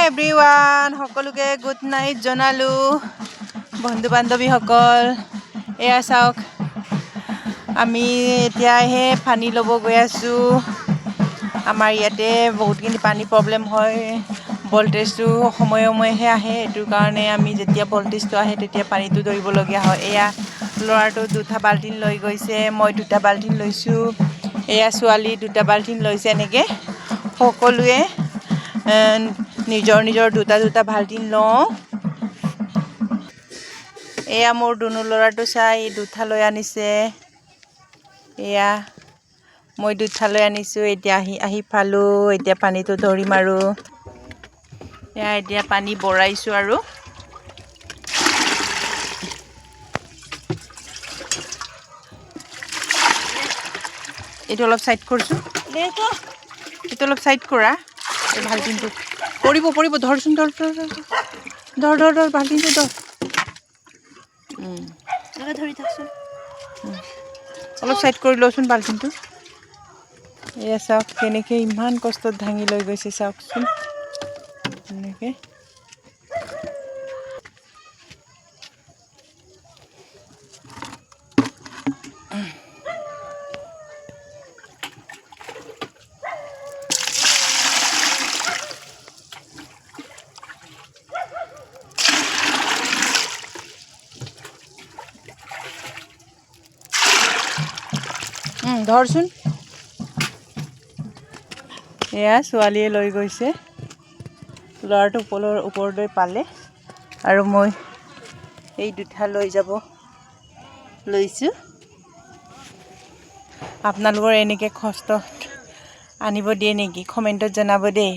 Everyone, সকলোকে good night জনালোঁ বন্ধু বান্ধৱীসকল। এয়া চাওক, আমি এতিয়াহে পানী ল'ব গৈ আছোঁ। আমাৰ ইয়াতে বহুতখিনি পানী প্ৰব্লেম হয়, ভল্টেজটো সময়ে সময়েহে আহে। এইটো কাৰণে আমি যেতিয়া ভল্টেজটো আহে তেতিয়া পানীটো ধৰিবলগীয়া হয়। এয়া ল'ৰাটো দুটা বাল্টিন লৈ গৈছে, মই দুটা বাল্টিন লৈছোঁ, এয়া ছোৱালী দুটা বাল্টিন লৈছে। এনেকৈ সকলোৱে নিজৰ নিজৰ দুটা দুটা বাল্টিন লওঁ। এয়া মোৰ দুনু ল'ৰাটো চাই দুটা লৈ আনিছে। এয়া মই দুটা লৈ আনিছোঁ। এতিয়া আহি আহি পালোঁ, এতিয়া পানীটো ধৰিম আৰু। এয়া এতিয়া পানী বৰাইছোঁ আৰু। এইটো অলপ চাইড কৰিছোঁ, এইটো অলপ চাইড কৰা। এই বাল্টিনটো পৰিব পৰিব, ধৰচোন, ধৰ ধৰ ধৰ ধৰ ধৰ ধৰ, বাল্টিনটো ধৰ। ধৰি থাকচোন। অলপ চাইড কৰি লওঁচোন বাল্টিনটো। এয়া চাওক, কেনেকৈ ইমান কষ্টত ভাঙি লৈ গৈছে চাওকচোন এনেকৈ। ধৰচোন। এয়া ছোৱালীয়ে লৈ গৈছে, ল'ৰাটো ওপৰলৈ পালে আৰু মই এই দুটা লৈ যাব লৈছোঁ। আপোনালোকৰ এনেকৈ কষ্ট আনিব দিয়ে নেকি, কমেণ্টত জনাব দেই।